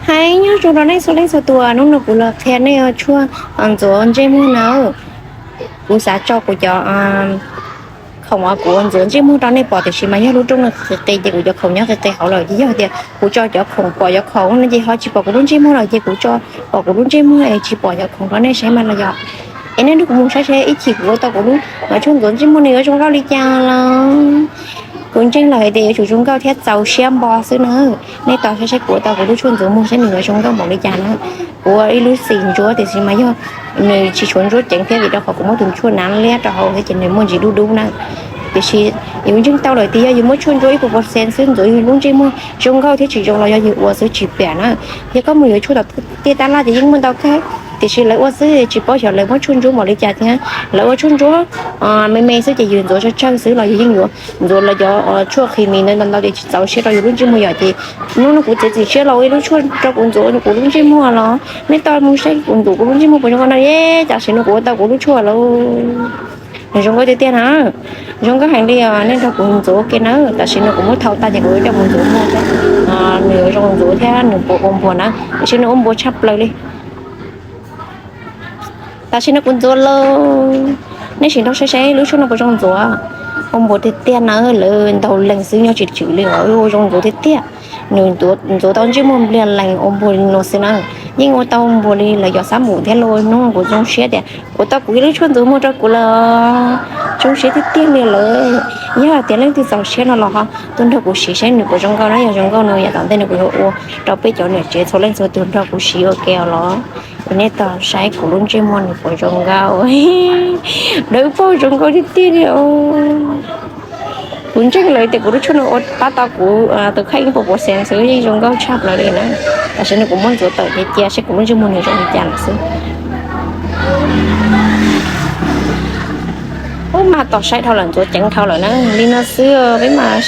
Hais nyob zoo rau nej txhua leej txhua tus, hnub no kuv los qhia nej tshuaj ntxuav ntsej muag na. Kuv xav tso kuv cov khoom uas kuv ntxuav ntsej muag rau nej pom, tiam sis mas yog lub rooj no qis qis ces kuv cov khoom nyob qis qis hauv lawm. Ces yog tias kuv tso cov khoom pom cov khoom no ces ho tsis pom kuv lub ntsej muag lawm, ces kuv tso pom kuv lub ntsej muag es tsis pom cov khoom rau nej saib mas los yog. Es nej nrog kuv mus saib seb ib chim kuv ua tau kuv lub tshuaj ntxuav ntsej muag nws yuav zoo nkauj li cas los. Kuv ntseeg lawm hais tias yuav tsum zoo nkauj thiab txaus siab npo xwb na. Nej tos saib seb kuv ua tau kuv lub tshuaj ntxuav muag seb nws yuav zoo nkauj npaum li cas na. Kuv ua ib lub xim ntsuab tiam sis mas yog nws tsis tshuav ntsuab ceev thiab vim rau qhov kuv muab tus tshuaj nav liab rau hauv thiab ces nws muaj ntsis dub dub na. Tiam sis yus ntseeg tau lawm tias yog yus muab tshuaj ntsuab ib puas percent xwb ntxuav yus lub ntsej muag zoo nkauj thiab tsis zoo los yog yus ua xwb tsis piam na. Yog koj mus yuav tshuaj tom tej tab laj ces yeej muaj ntau kawg tiam sis lawv ua xwb tsis paub xyov lawv muab tshuaj ntsuab npaum li cas thiab. Lawv ua tshuaj ntsuab me me xwb ces yus ntxuav tsawg tsawg xwb los yus yeej yuav ntxuav lawv cov tshuaj qhis mis ntau ntau ces tsis txaus siab rau yus lub ntsej muag yom. Ces hnub no kuv txiav txim siab los ua ib lub tshuaj rau kuv ntxuav kuv lub ntsej muag los nej tos mus saib kuv ntxuav kuv lub ntsej muag puas zoo nkauj na. Tam sim no kuv ua tau kuv lub tshuaj lawm. Nws zoo nkauj tiag tiag na. Zoo nkauj heev li os, nej nrog kuv ntxuav ua ke na. Tam sim no kuv muab thau tag ces kuv yuav coj mus ntxuav muag thiab. Nws yuav zoo ntxuav thiab nws puas ua npuas na. Tam sim no ua npuas tshaj plaws li. Tam sim no kuv ntxuav lawm. Nej sim nrog saib saib lub tshuaj no puas zoo ntxuav. Ua npuas tiag tiag na, lawv ntaus lees xwb nyob tsis tswm li os, ua zoo ntxuav tiag tiag. Nws ntxuav tau ntsej muag npliag lees ua npuas li no xwb na. Yeej ua tau npuas li lawv cov xab npum thiab lauj. Hnub no kuv zoo siab tias kuv tau kuv ib lub tshuaj ntxuav muag rau kuv lawm. Zoo siab tiag tiag li lawm. Yog hais tias leej twg txaus siab no los ho tuaj nrog kuv siv saib nws puas zoo nkauj na. Yog zoo nkauj no yav tom ntej no kuv yuav ua rau peb cov niam tsev txhua leej txhua tus nrog kuv siv ua ke os los. Es nej tos saib kuv lub ntsej muag nws puas zoo nkauj. Dawb paug zoo nkauj tiag tiag li os. Kuv ntseeg lawm tias kuv lub tshuaj no ua pab tau kuv tus kheej ib puas percent xwb yeej zoo nkauj tshaj plaws li na. Tam sim no kuv muab ntxuav tawm cia cia seb kuv lub ntsej muag nws zoo li cas lawm xwb. Ub, mas tos saib dhau lawm, ntxuav ceev dhau lawm na. Li no xwb peb mas